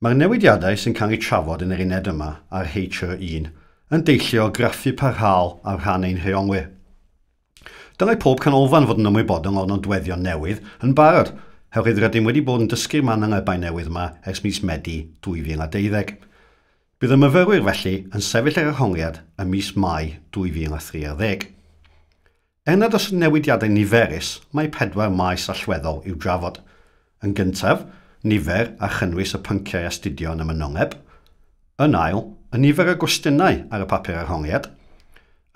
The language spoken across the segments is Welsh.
Mae'r newidiadau sy'n cael eu trafod yn yr uned yma ar HE1 yn deillio o graffu parhaol ar rhan ein rheolwyr. Dylai pob canolfan fod yn ymwybodol o'r nodweddion newydd yn barod, oherwydd rydym wedi bod yn dysgu'r manylebau newydd yma ers mis Medi 2012. Bydd y myfyrwyr felly yn sefyll yr arholiad ym mis Mai 2013. Er nad oes newidiadau niferus, mae 4 maes allweddol i'w drafod. Yn gyntaf, nifer a chynnwys y pynciau astudio yn y manyleb. Yn ail, y nifer o gwestiynau ar y papur arholiad.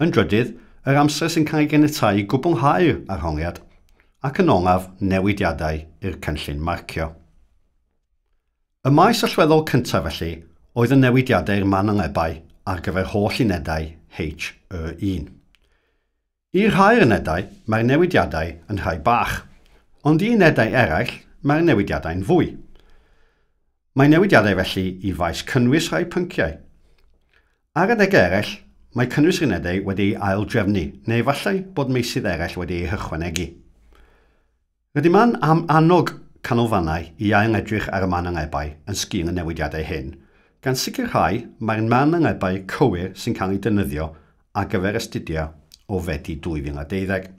Yn drydydd, yr amser sy'n cael ei ganiatáu i gwblhau'r arholiad. Ac yn olaf, newidiadau i'r cynllun marcio. Y maes allweddol cyntaf felly oedd y newidiadau i'r manylebau ar gyfer holl unedau HE1. I rhai'r unedau, mae'r newidiadau yn rhai bach, ond i unedau eraill, mae'r newidiadau'n fwy. Mae newidiadau felly i faes cynnwys rhai pynciau. Ar adegau eraill, mae cynnwys yr unedau wedi ei aildrefnu, neu efallai bod meysydd eraill wedi eu hychwanegu. Rydym am annog canolfannau i ailedrych ar y manylebau yn sgil y newidiadau hyn, gan sicrhau mae'r manylebau cywir sy'n cael eu defnyddio ar gyfer astudio o Fedi 2012.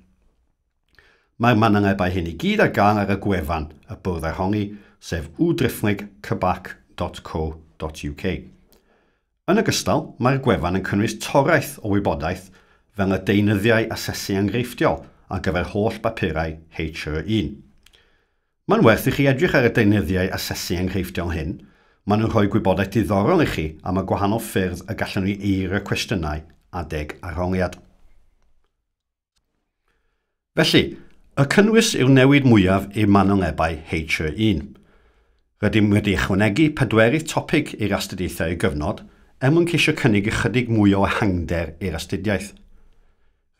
Mae'r manylebau hyn i gyd ar gael ar y gwefan y bwrdd arholi, sef www.cbac.co.uk. Yn ogystal, mae'r gwefan yn cynnwys torraeth o wybodaeth fel y deunyddiau asesu enghreifftiol ar gyfer holl bapurau HE1. Mae'n werth i chi edrych ar y deunyddiau asesu enghreifftiol hyn. Maen nhw'n rhoi gwybodaeth diddorol i chi am y gwahanol ffyrdd y gallwn ni eirio cwestiynau adeg arholiad. Felly, y cynnwys yw'r newid mwyaf i'r manylebau HE1. Rydym wedi ychwanegu 4 topig i'r astudiaethau i gyfnod er mwyn ceisio cynnig ychydig mwy o ehangder i'r astudiaeth.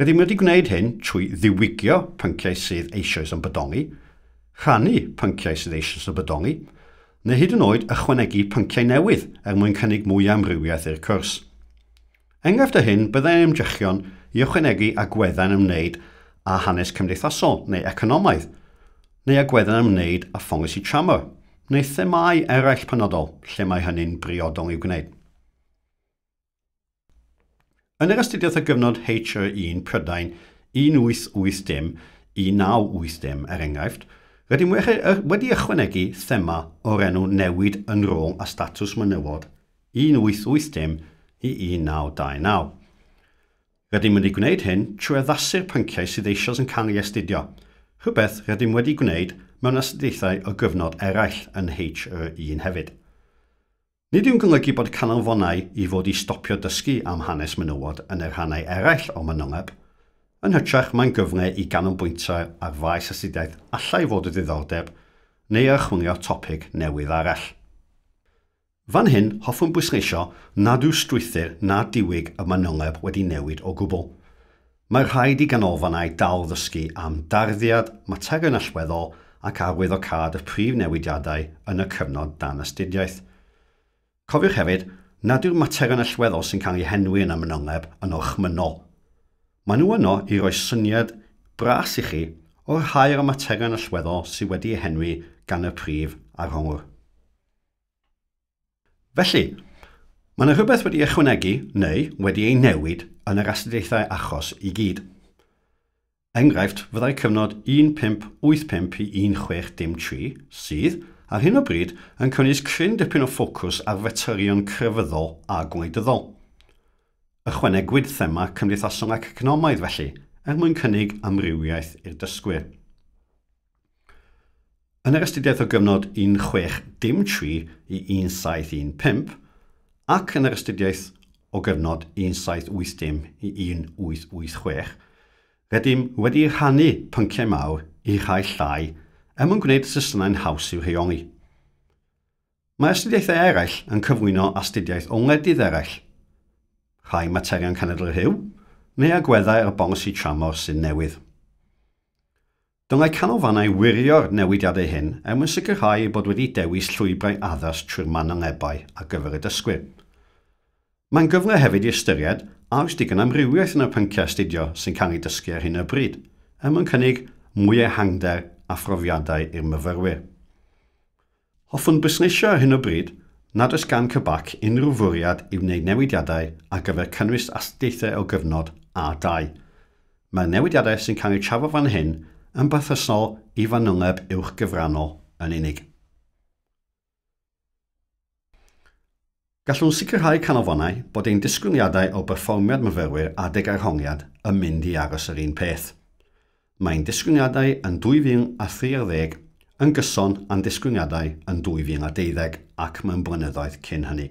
Rydym wedi gwneud hyn trwy ddiwygio pynciau sydd eisoes yn bodoli, rhannu pynciau sydd eisoes yn bodoli, neu hyd yn oed ychwanegu pynciau newydd er mwyn cynnig mwy o amrywiaeth i'r cwrs. Enghraifft o hyn byddai ymdrechion i ychwanegu agweddau'n ymwneud â hanes cymdeithasol neu economaidd, neu agweddau'n ymwneud â pholisi tramor, neu themâu eraill penodol lle mae hynny'n briodol i'w gwneud. Yn yr astudiaeth o gyfnod HE1 Prydain 1880 1980 er enghraifft, rydym wedi ychwanegu thema o'r enw newid yn rôl a statws menywod 1880 i 1929. Rydym wedi gwneud hyn trwy addasu'r pynciau sydd eisoes yn cael ei astudio, rhywbeth rydym wedi gwneud mewn astudiaethau o gyfnod eraill yn HE1 hefyd. Nid yw'n golygu bod canolfannau i fod i stopio dysgu am hanes menywod yn y rhannau eraill o manyleb. Yn hytrach, mae'n gyfle i ganolbwyntio ar faes astudiaeth allai fod o ddiddordeb neu archwilio topig newydd arall. Fan hyn, hoffwn bwysleisio nad yw strwythur na diwyg y manyleb wedi newid o gwbl. Mae rhaid i ganolfannau dal ddysgu am darddiad, materion allweddol ac arwyddocâd y prif newidiadau yn y cyfnod dan astudiaeth. Cofiwch hefyd nad yw'r materion allweddol sy'n cael eu henwi yn y manyleb yn orchmynnol. Maen nhw yno i roi syniad bras i chi o'r rhai o'r materion allweddol sydd wedi eu henwi gan y prif arholwr. Felly, mae yna rhywbeth wedi ychwanegu neu wedi ei newid yn yr astudiaethau achos i gyd. Enghraifft fyddai cyfnod 1585 i 1603 sydd, ar hyn o bryd, yn cynnwys cryn dipyn o ffocws ar faterion crefyddol a gwleidyddol. Ychwanegwyd thema cymdeithasol ac economaidd felly, er mwyn cynnig amrywiaeth i'r dysgwyr. Yn yr astudiaeth o gyfnod 1603 i 1715 ac yn yr astudiaeth o gyfnod 1780 i 1886, rydym wedi rhannu pynciau mawr i rhai llai er mwyn gwneud y sesiynau'n haws i'w rheoli. Mae astudiaethau eraill yn cyflwyno astudiaeth o wledydd eraill, rhai materion cenedl rhyw, neu agweddau ar bolisi tramor sy'n newydd. Dylai canolfannau wirio'r newidiadau hyn er mwyn sicrhau eu bod wedi dewis llwybrau addas trwy'r manylebau ar gyfer y dysgwyr. Mae'n gyfle hefyd i ystyried a oes digon amrywiaeth yn y pynciau astudio sy'n cael eu dysgu ar hyn o bryd, er mwyn cynnig mwy o ehangder a phrofiadau i'r myfyrwyr. Hoffwn bwysleisio ar hyn o bryd nad oes gan CBAC unrhyw fwriad i wneud newidiadau ar gyfer cynnwys astudiaethau o gyfnod A2. Mae'r newidiadau sy'n cael eu trafod fan hyn yn berthnasol i fanyleb uwch gyfrannol yn unig. Gallwn sicrhau canolfannau bod ein disgwyliadau o berfformiad myfyrwyr adeg arholiad yn mynd i aros yr un peth. Mae'n disgwyliadau yn 2013 yn gyson â'n disgwyliadau yn 2012 ac mewn blynyddoedd cyn hynny.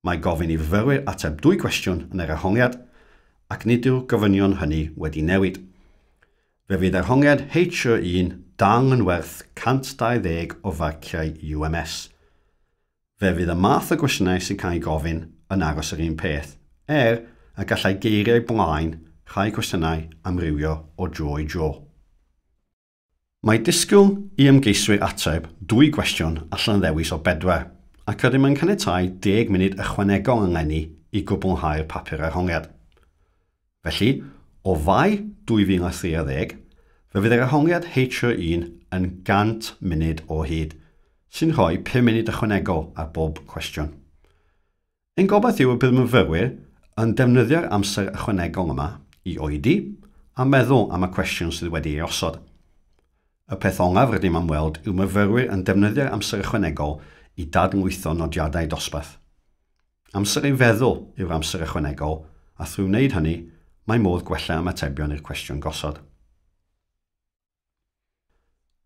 Mae gofyn i fyfyrwyr ateb 2 gwestiwn yn yr arholiad ac nid yw'r gofynion hynny wedi newid. Fe fydd arholiad HE1 dal yn werth 120 o farciau UMS. Fe fydd y math o gwestiynau sy'n cael ei gofyn yn aros yr un peth, y gallai geiriau blaen rhai cwestiynau amrywio o dro i dro. Mae disgwyl i ymgeiswyr ateb 2 gwestiwn allan ddewis o 4, ac rydym yn caniatáu 10 munud ychwanegol eleni i gwblhau'r papur arholiad. Felly, o Fai 2013, fe fydd yr arholiad HE1 yn 100 munud o hyd, sy'n rhoi 5 munud ychwanegol ar bob cwestiwn. Ein gobaith yw y bydd myfyrwyr yn defnyddio'r amser ychwanegol yma i oedi a meddwl am y cwestiwn sydd wedi ei osod. Y peth olaf rydym am weld yw myfyrwyr yn defnyddio'r amser ychwanegol i dadlwytho nodiadau dosbarth. Amser ei feddwl yw'r amser ychwanegol, a thrwy wneud hynny, mae modd gwella ymatebion i'r cwestiwn gosod.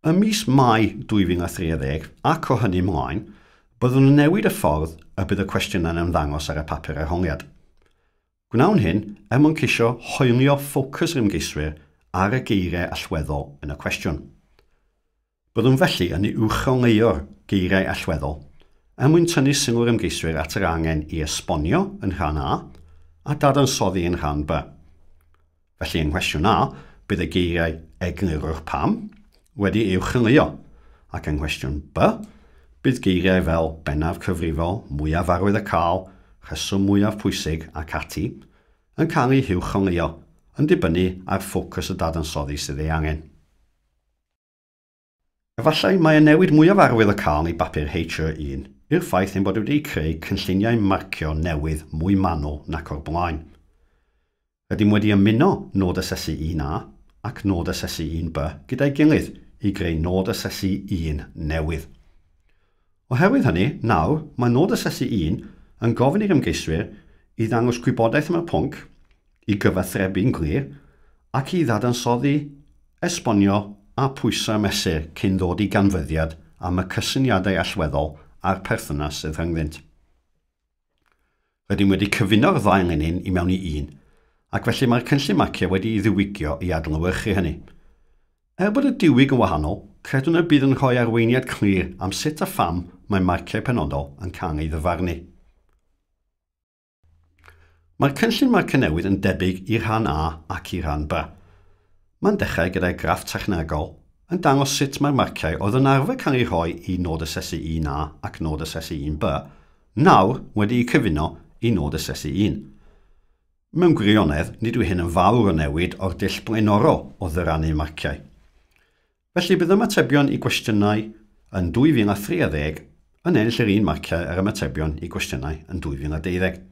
Ym mis Mai 2013, ac o hynny ymlaen, byddwn yn newid y ffordd y bydd y cwestiynau'n ymddangos ar y papur arholiad. Gwnawn hyn er mwyn ceisio hoelio ffocws yr ymgeiswyr ar y geiriau allweddol yn y cwestiwn. Byddwn felly yn uwcholeuo'r geiriau allweddol er mwyn tynnu sylw'r ymgeiswyr at yr angen i esbonio yn rhan A a dadansoddi yn rhan B. Felly yng nghwestiwn A, bydd y geiriau eglurwch pam wedi uwcholeuo, ac yng nghwestiwn B, bydd geiriau fel bennaf cyfrifol, mwyaf arwyddocaol, rheswm mwyaf pwysig ac ati, yn cael eu huwcholeuo, yn dibynnu ar ffocws y dadansoddi sydd ei angen. Efallai mae y newid mwyaf arwyddocaol i bapur HE1 yw'r ffaith ein bod wedi creu cynlluniau marcio newydd mwy manwl nac o'r blaen. Rydym wedi ymuno nod asesu 1A ac nod asesu 1B gyda'i gilydd i greu nod asesu 1 newydd. Oherwydd hynny, nawr mae nod asesu 1 yn gofyn i'r ymgeiswyr i ddangos gwybodaeth am y pwnc, i gyfathrebu'n glir, ac i ddadansoddi, esbonio a pwyso mesur cyn ddod i ganfyddiad am y cysyniadau allweddol a'r perthynas sydd rhyngddynt. Rydym wedi cyfuno'r ddau linyn i mewn i un, ac felly mae'r cynllun marcio wedi'i ddiwygio i adlewyrchu hynny. Er bod y diwyg yn wahanol, credwn y bydd yn rhoi arweiniad clir am sut a pham mae marciau penodol yn cael ei ddyfarnu. Mae'r cynllun marcio newydd yn debyg i rhan A ac i rhan B. Mae'n dechrau gyda'i graff technegol yn dangos sut mae'r marciau oedd yn arfer cael eu rhoi i nod asesu 1A ac nod asesu 1B, nawr wedi'u cyfuno i nod asesu 1. Mewn gwirionedd, nid yw hyn yn fawr o newid o'r dull blaenorol o ddyrannu marciau. Felly bydd ymatebion i gwestiynau yn 2013 yn ennill yr un marciau ar ymatebion i gwestiynau yn 2012.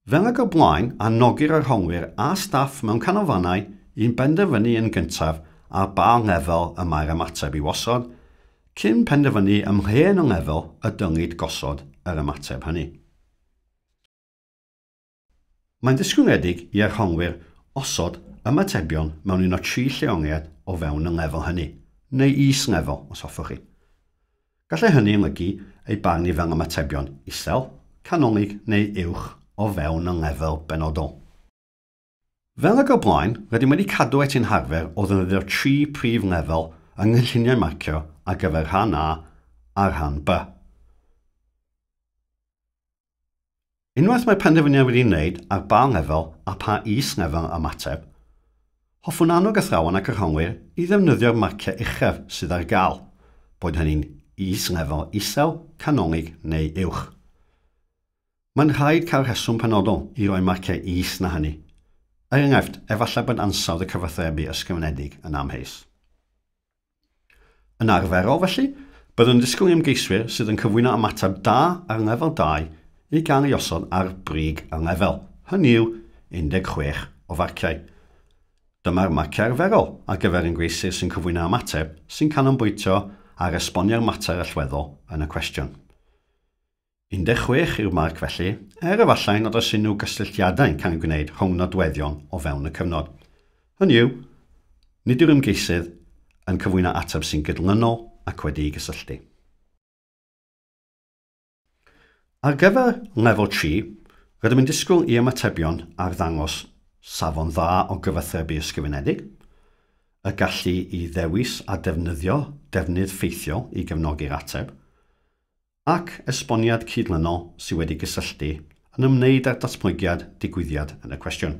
Fel ag o'r blaen, anogir arholwyr a staff mewn canolfannau i'n benderfynu yn gyntaf ar ba lefel y mae'r ymateb i'w osod, cyn penderfynu ymhen o lefel y dylid gosod yr ymateb hynny. Mae'n ddisgwyliedig i arholwyr osod ymatebion mewn un o 3 lleoliad o fewn y lefel hynny, neu is-lefel os hoffwch chi. Gallai hynny olygu eu barn i fel ymatebion isel, canolig neu uwch o fewn y lefel benodol. Fel ag o'r blaen, rydym wedi cadw at ein harfer o ddefnyddio 3 prif lefel yng nghynlluniau marcio ar gyfer rhan A a rhan B. Unwaith mae penderfyniad wedi'i wneud ar ba lefel a pha is-lefel ymateb, hoffwn annog athrawon ac arholwyr i ddefnyddio'r marciau uchaf sydd ar gael, boed hynny'n is-lefel isel, canolig neu uwch. Mae'n rhaid cael rheswm penodol i roi marciau is na hynny. Er enghraifft, efallai bod ansawdd y cyfathrebu ysgrifenedig yn amheus. Yn arferol felly, Byddwn yn disgwyl i ymgeiswyr sydd yn cyflwyno ymateb da ar lefel 2 i gael ei osod ar brig y lefel, hynny yw 16 o farciau. Dyma'r marciau arferol ar gyfer ymgeiswyr sy'n cyflwyno ymateb sy'n canolbwyntio ar esbonio'r mater allweddol yn y cwestiwn. 16 yw'r marc felly, er efallai nad oes unrhyw gysylltiadau'n cael eu gwneud rhwng nodweddion o fewn y cyfnod. Hynny yw, nid yw'r ymgeisydd yn cyflwyno ateb sy'n gydlynol ac wedi'i gysylltu. Ar gyfer lefel 3, rydym yn disgwyl i ymatebion arddangos safon dda o gyfathrebu ysgrifenedig, y gallu i ddewis a defnyddio defnydd ffeithiol i gefnogi'r ateb, ac esboniad cydlynol sydd wedi gysylltu yn ymwneud â'r datblygiad digwyddiad yn y cwestiwn.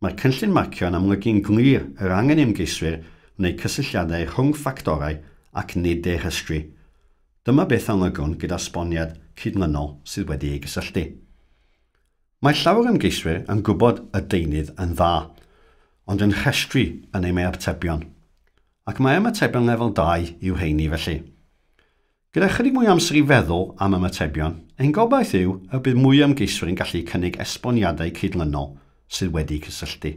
Mae'r cynllun marcio yn amlygu'n glir yr angen i ymgeiswyr wneud cysylltiadau rhwng ffactorau ac nid eu rhestru. Dyma beth amlygwn gyda esboniad cydlynol sydd wedi ei gysylltu. Mae llawer o ymgeiswyr yn gwybod y deunydd yn dda, ond yn rhestru yn eu ymatebion. Ac mae ymatebion lefel 2 i'w rheini felly. Gyda chydig mwy amser i feddwl am ymatebion, ein gobaith yw y bydd mwy o ymgeiswyr yn gallu cynnig esboniadau cydlynol sydd wedi cysylltu.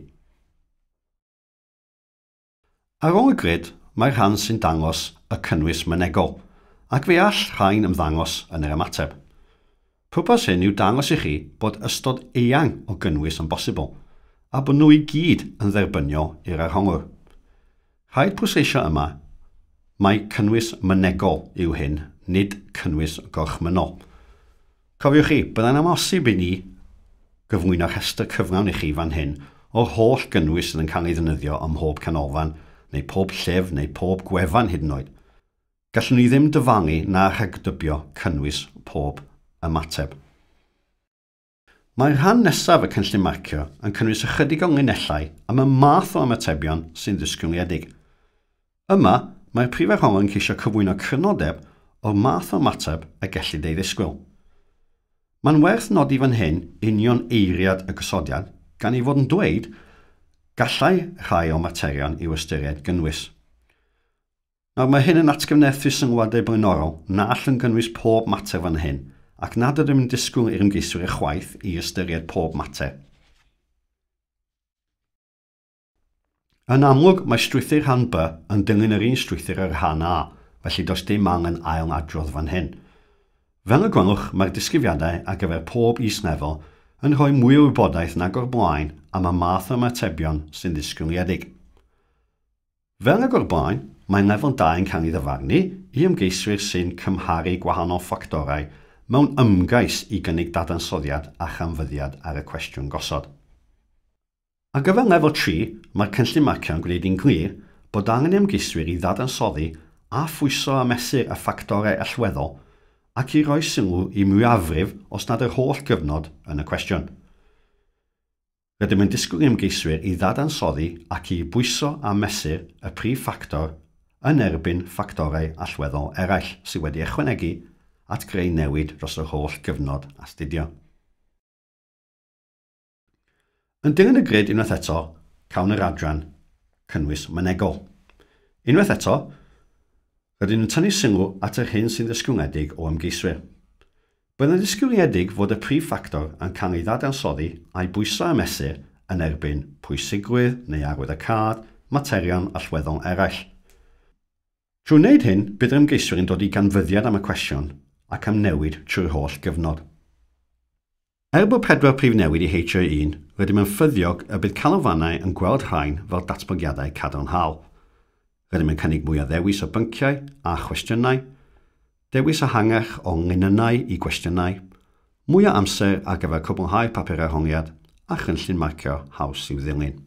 Ar ôl y grid, mae'r rhan sy'n dangos y cynnwys mynegol, ac fe all rhain ymddangos yn yr ymateb. Pwrpas hyn yw dangos i chi bod ystod eang o gynnwys yn bosibl, a bod nhw i gyd yn dderbyniol i'r arhongwr. Rhaid pwysleisio yma, mae cynnwys mynegol yw hyn, nid cynnwys gorchmynnol. Cofiwch chi, byddai'n amhosib i ni gyflwyno rhestr cyflawn i chi fan hyn o'r holl gynnwys sydd yn cael ei ddefnyddio ym mhob canolfan, neu pob llyfr, neu pob gwefan hyd yn oed. Gallwn ni ddim dyfalu na rhagdybio cynnwys pob ymateb. Mae rhan nesaf y cynllun marcio yn cynnwys ychydig o linellau am y math o ymatebion sy'n ddisgwyliedig. Yma, mae'r prif arholwr yn ceisio cyflwyno crynodeb o'r math o ymateb y gellid ei ddisgwyl. Mae'n werth nodi fan hyn union eiriad y gosodiad gan ei fod yn dweud gallai rhai o materion i'w ystyried gynnwys. Nawr mae hyn yn atgyfnerthu sylwadau blaenorol na all yn gynnwys pob mater fan hyn ac nad ydym yn disgwyl i'r ymgeiswyr ychwaith i ystyried pob mater. Yn amlwg, mae strwythur rhan B yn dilyn yr un strwythur â'r rhan A, felly does dim angen ail adrodd fan hyn. Fel y gwelwch, mae'r disgrifiadau ar gyfer pob is-lefel yn rhoi mwy o wybodaeth nag o'r blaen am y math o ymatebion sy'n ddisgwyliedig. Fel ag o'r blaen, mae lefel 2 yn cael ei ddyfarnu i ymgeiswyr sy'n cymharu gwahanol ffactorau mewn ymgais i gynnig dadansoddiad a chanfyddiad ar y cwestiwn gosod. Ar gyfer lefel 3, mae'r cynllun marcio yn gwneud yn glir bod angen i ymgeiswyr i ddadansoddi a phwyso a mesur y ffactorau allweddol ac i roi sylw i mwyafrif os nad yr holl gyfnod yn y cwestiwn. Rydym yn disgwyl i ymgeiswyr i ddadansoddi ac i bwyso a mesur y prif ffactor yn erbyn ffactorau allweddol eraill sydd wedi ychwanegu at greu newid dros yr holl gyfnod astudio. Yn dilyn y grid unwaith eto, cawn yr adran cynnwys mynegol. Unwaith eto, rydym yn tynnu sylw at yr hyn sy'n ddisgwyliedig o ymgeiswyr. Bydd yn ddisgwyliedig fod y prif ffactor yn cael ei ddadansoddi a'i bwyso a mesur yn erbyn pwysigrwydd neu arwyddocâd materion allweddol eraill. Trwy wneud hyn, bydd yr ymgeiswyr yn dod i ganfyddiad am y cwestiwn ac am newid trwy'r holl gyfnod. Er bod 4 prif newid i HO1, rydym yn ffyddiog y bydd canolfannau yn gweld rhain fel datblygiadau cadarnhaol. Rydym yn cynnig mwy o ddewis o bynciau a chwestiynau, dewis ehangach o linynau i gwestiynau, mwy o amser ar gyfer cwblhau papur arholiad a chynllun marcio haws i'w ddilyn.